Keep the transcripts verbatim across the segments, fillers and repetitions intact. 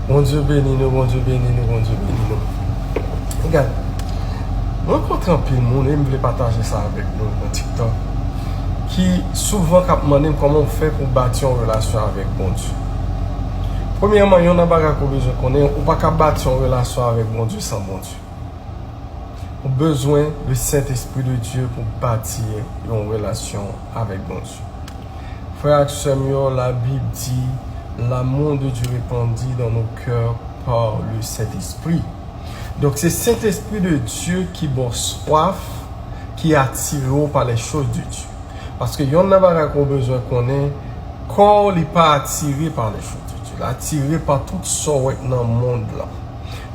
Bondye beni nou, Bondye beni nou, Bondye beni nou. Egad, mwen kontre anpil moun e m vle pataje sa avèk nou nan TikTok, ki souvan k ap mande m kòman w fè pou w bati yon relasyon avèk Bondye. Premyèman, yon nan bagay ke w bezwen konnen, ou pa ka bati yon relasyon avèk Bondye san Bondye. Ou bezwen le Saint-Esprit de Dieu pou bati yon relasyon avèk Bondye. Frè ak sè m yo, Labib di, l'amour de Dieu répandit dans nos cœurs par le Saint-Esprit. Donk, se Sentespri de Dye ki ba w swaf, ki atire w par les choses de Dieu. Paske yon nan bagay ke w bezwen konnen, kò w li pa atire par les choses de Dieu. L atire pa tout sa w wè k nan mond lan.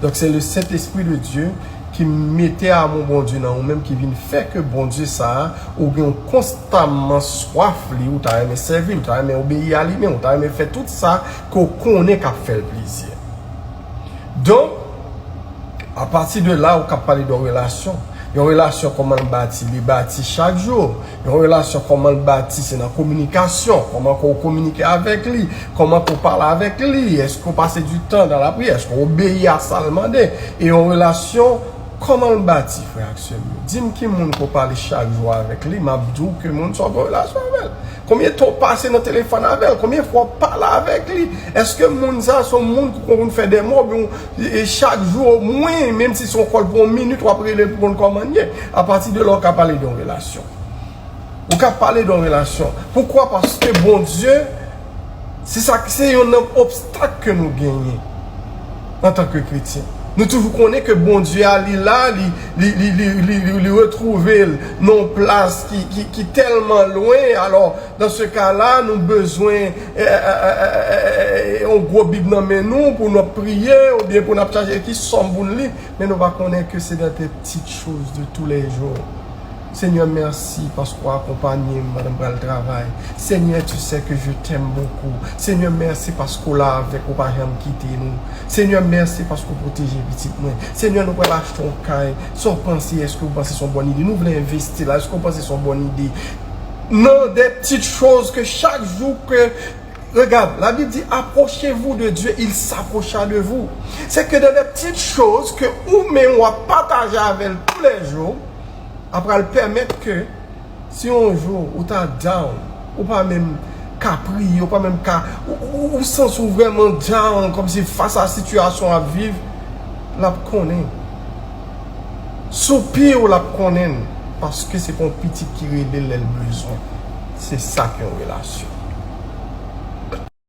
Donk, se le Saint-Esprit de Dieu ki mete amou Bondye nan ou menm, ki vin fè ke Bondye sa a, ou gen yon konstamman swaf li, ou ta renmen sèvi l, ou ta renmen obeyi a li menm, ou ta renmen fè tout sa ke w konnen k ap fè l plezi. Donk, apati de la, ou ka pale de yon relasyon. Yon relasyon, kòman l bati? Li bati chak jou. Yon relasyon, kòman l bati? Se nan kominikasyon. Kòman ke w kominike avèk li? Kòman ke w pale avèk li? Èske w pase du temps dans la prière? Èske w obeyi a sa l mande? E yon relasyon, kòman l bati, frè ak sè m yo? Di m ki moun ke w pale chak jou avèk li, m ap di w ke moun sa w gen yon relasyon avè l. Konbyen tan w pase nan telefòn avè l? Konbyen fwa w pale avèk li? Èske moun sa a se yon moun ke w konn fè dè mwa oubyen e, e chak jou omwen, menm si se yon kòl pou yon minit, w ap rele l pou konn kòman l ye? Apati de la, w ka pale de yon relasyon. Ou ka pale de yon relasyon. Poukwa? Paske Bondye, se sa, se youn nan obstak ke nou genyen antanke kretyen. Nou toujou konnen ke Bondye a, li la, li, li, li, li, li, li, li retwouve l nan yon plas ki, ki, ki tèlman lwen. Alò, dans ce cas-là, nou bezwen, eh, eh, eh, eh, eh, eh, yon gwo Bib nan men nou pou n ap priye oubyen pou n ap chache ki sòm pou n li, men nou pa konnen ke se dans des petites choses de tous les jours. Senyè, mèsi paske w akonpanye m pandan m pral travay. Senyè, tu sais que je t'aime beaucoup. Senyè, mèsi paske w la avèk, ou pa janm kite nou. Senyè, mèsi paske w pwoteje pitit mwen. Senyè, nou pral achte yon kay. Sa w panse? Èske w panse se yon bòn ide? Nou vle envesti la. Èske w panse se yon bòn ide? Non, des petites choses que chaque jour que, regarde, la Bible dit, approchez-vous de Dieu, il s'approchera de vous. C'est que dans des petites choses que ou menm w ap pataje avè l tous les jours, ap pral pèmèt ke si yon jou ou ta down, ou pa menm ka priye, ou pa menm ka, ou, ou, ou santi w vrèman down, kòmsi fas a sitiyasyon w ap viv, l ap konnen. Soupi w, l ap konnen, paske se pa yon pitit ki rele l lè l bezwen. Se sa k yon relasyon.